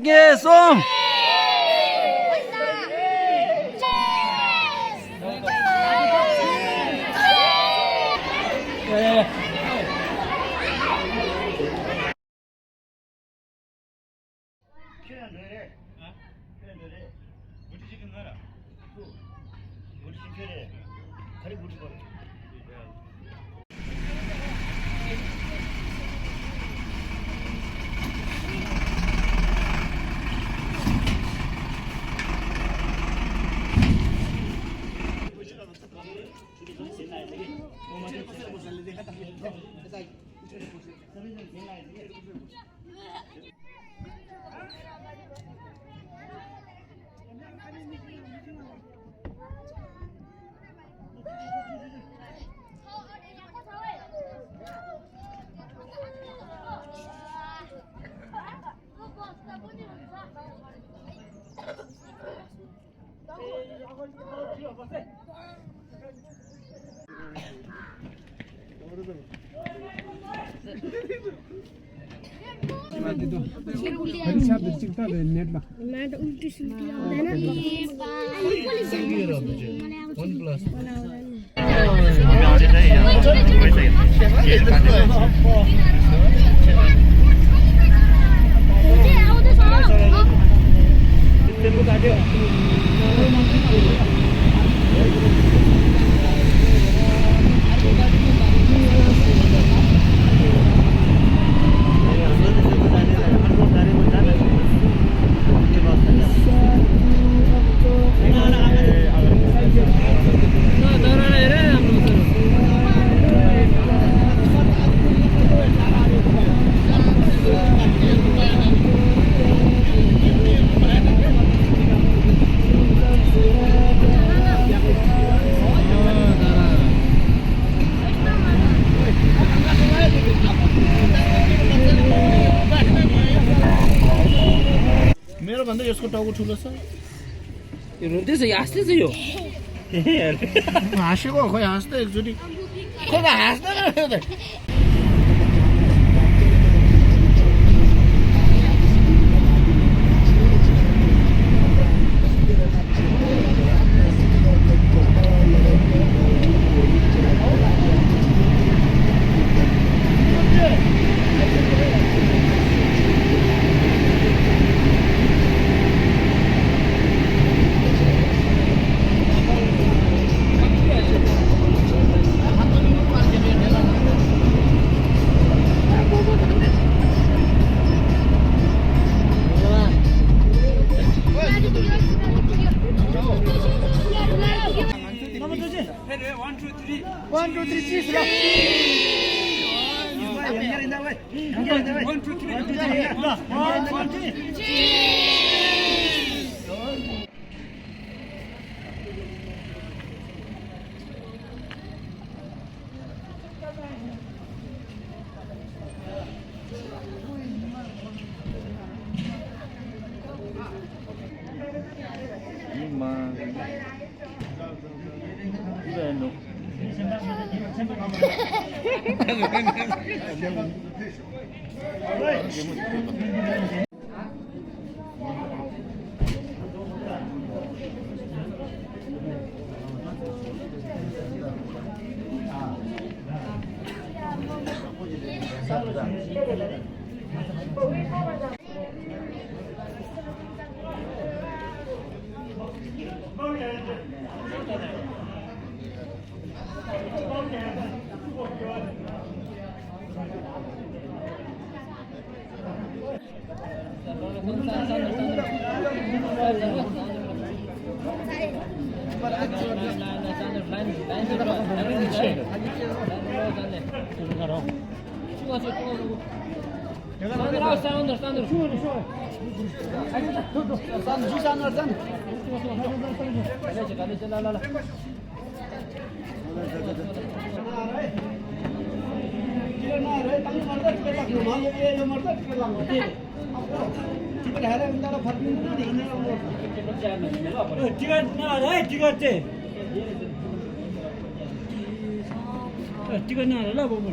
오케이 송. मेरो भन्दा यसको टाउको ठुलो छ यो रुन्दै छ हाँस्दै छ यो हाँसेको खोइ हाँस्दै एकचोटि खोइ हाँस्दैन टिकट नहाल ल बाबु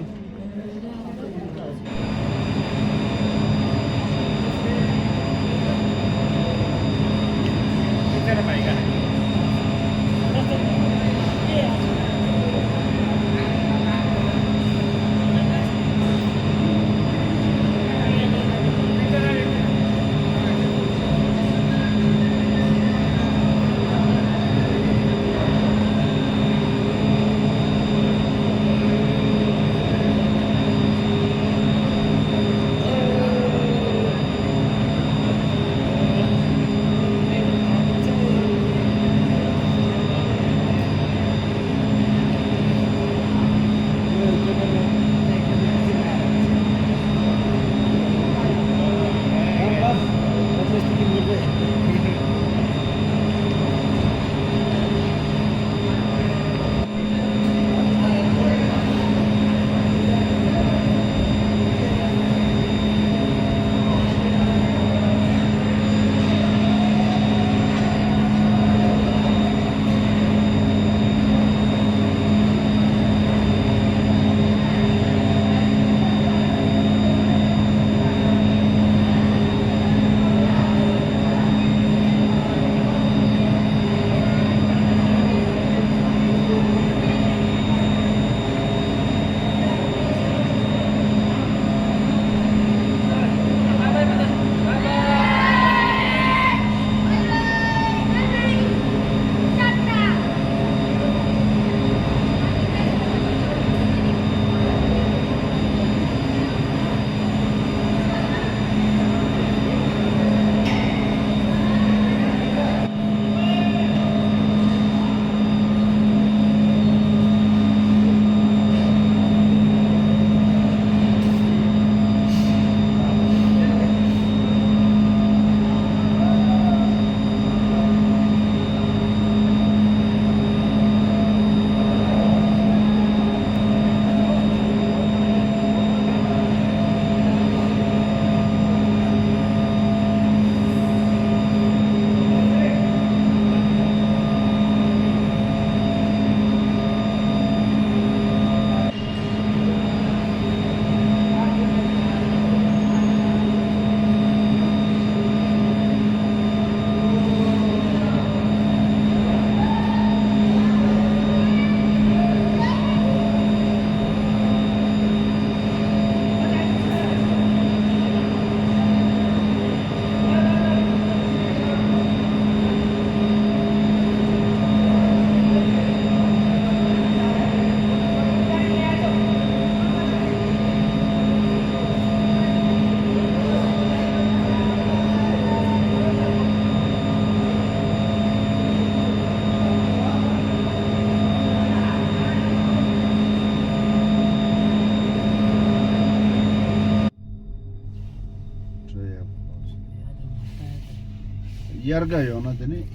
yargayo na deni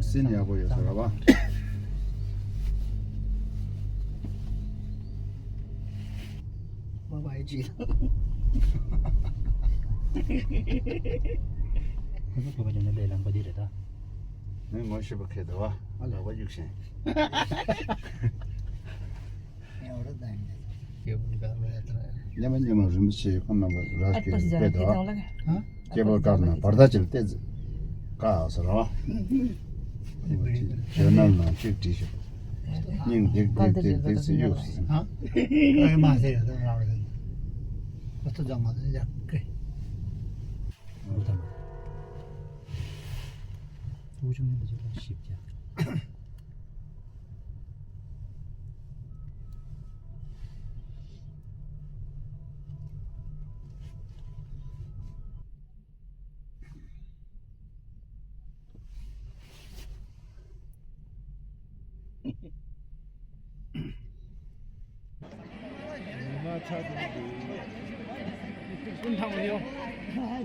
sin yagoyo saraba Babaji. 그거 그거는 내랑 버디래다. 네 뭐시 버케도 와 알아 봐 육신 냐면 좀 씨, 건너 라스케 배도 cable काट्न पर्दा चलते का असर हो जर्नल न चिट्ठी छ निङ देख यो हाँ ये मासे है तो रावण बस तो जमा दे जाके 우중인데 저거 쉽지. 군탕우요.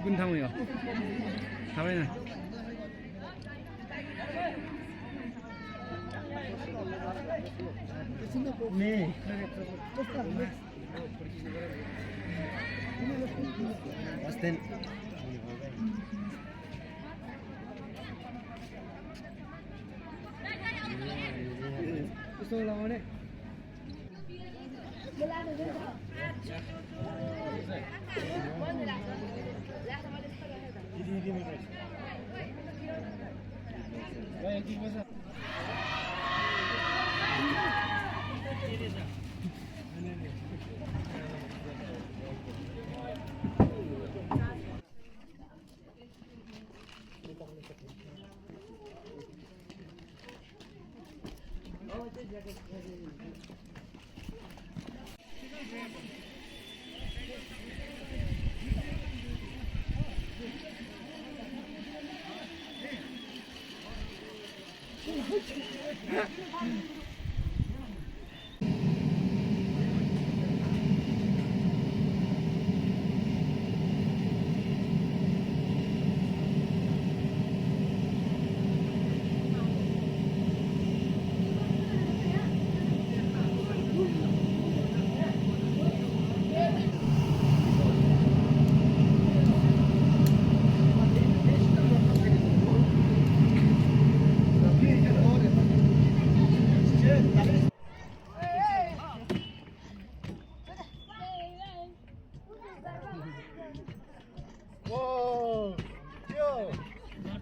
군탕우요. 가만히. 네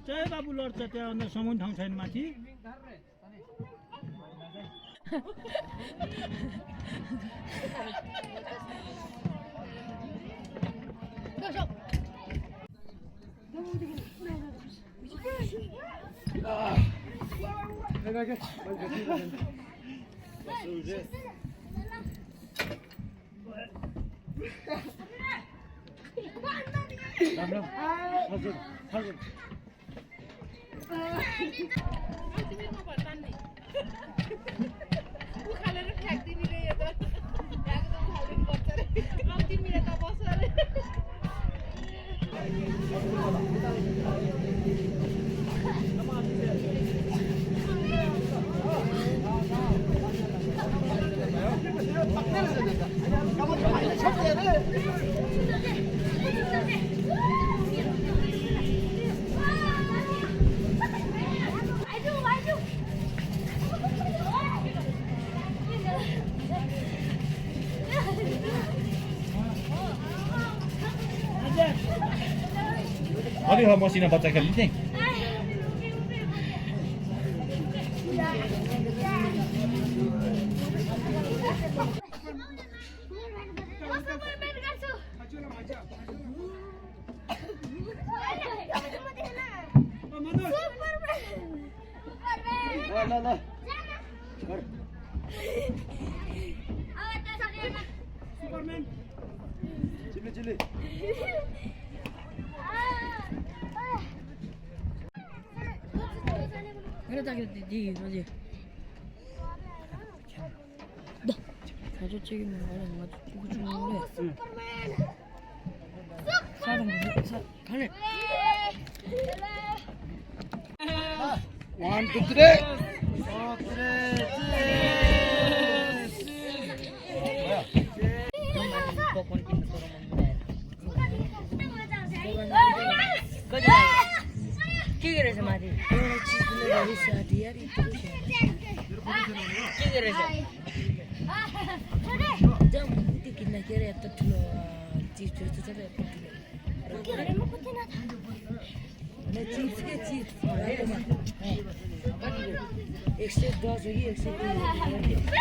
जय बाबु लड्छ त्यहाँ अन्त समुन ठाउँ छैन माथि अरे हो मसिना बच्चा खेल्ने चाहिँ Ada tak kita di aja. Dah. Satu cek ni orang maju cuci mulai. Superman. Salam. Kan? 1 2 3 के गरेछ माथि एउटा चिजले गरिस यार यत्रो के गरेछ जाम त्यो किन्न के रे यत्रो ठुलो चिज जस्तो छ यत्रो ठुलो न चिप्स के चिप्स 110 हो कि 120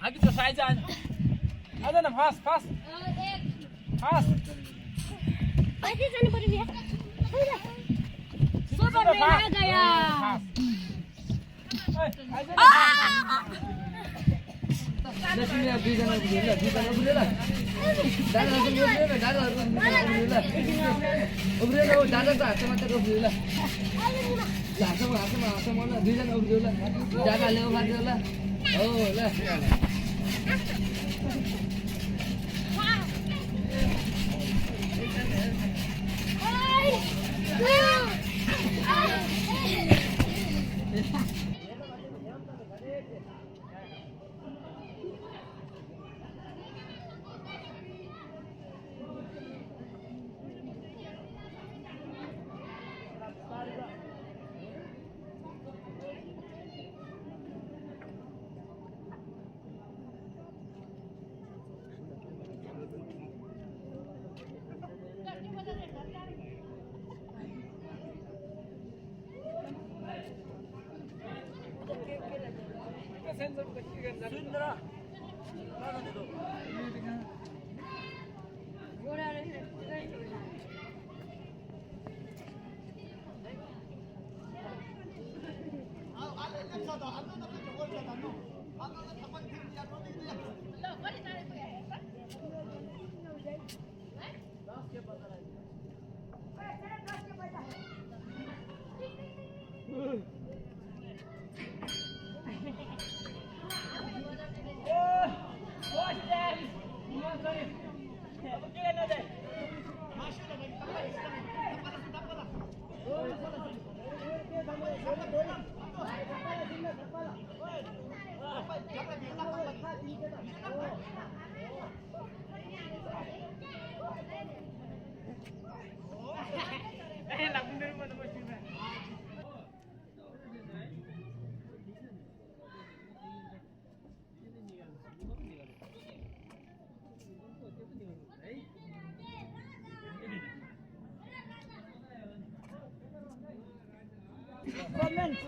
आगे तो साइज आ ना फास्ट फास्ट फास्ट आगे जाने पड़ेगा सुपरमैन आ गया नसिने दुई जना उभिएला दादा उभिएला दादा उभिएला ओ दादा त हातमा मात्र उभिएला हातमा ल दुई जना उभिएला दादा ल्याउ मार्दिएला हो ल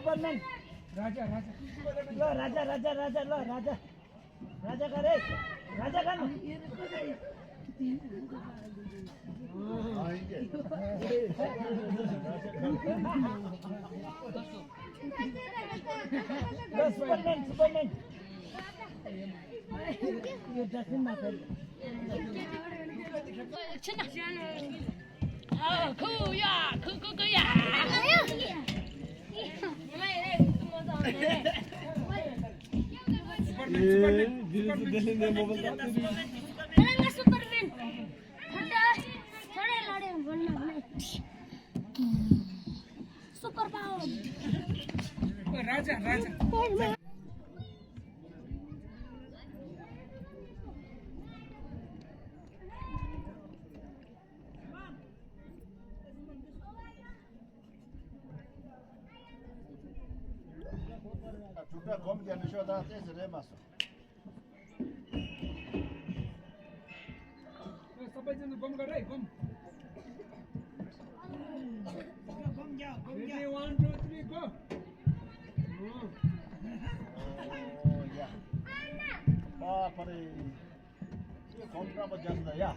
सुपरमैन राजा राजा ल राजा राजा राजा ल राजा राजा का रे राजा का सुपरमैन सुपरमैन यो डस्टबिन मा फेरि खुया खुकुया सुपरमैन छोड़े लड़े बोलना सुपर पावर राजा राजा Chupa come che hanno sciolto la testa e masso. सबैजना गम गर है गम Ready, 1, 2, 3, go. बापरे यो कम्प्युटरमा जान्छ या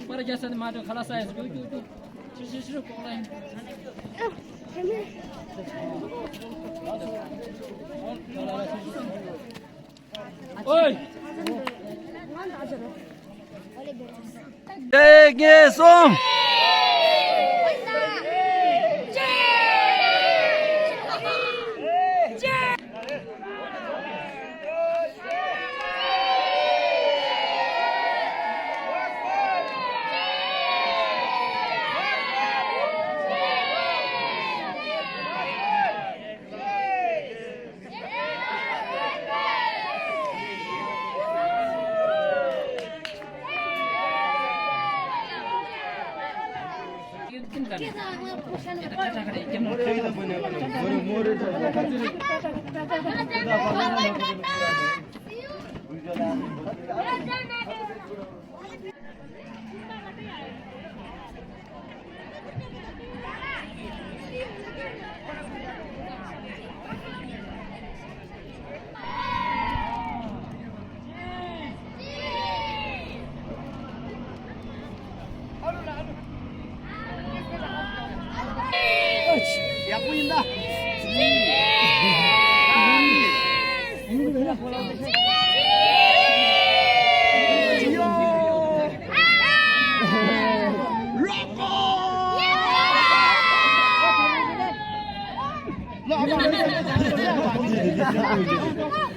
Para jasa mato khalas ais go go shiru ko lai oi Ge som या पुगिँदा Yeah.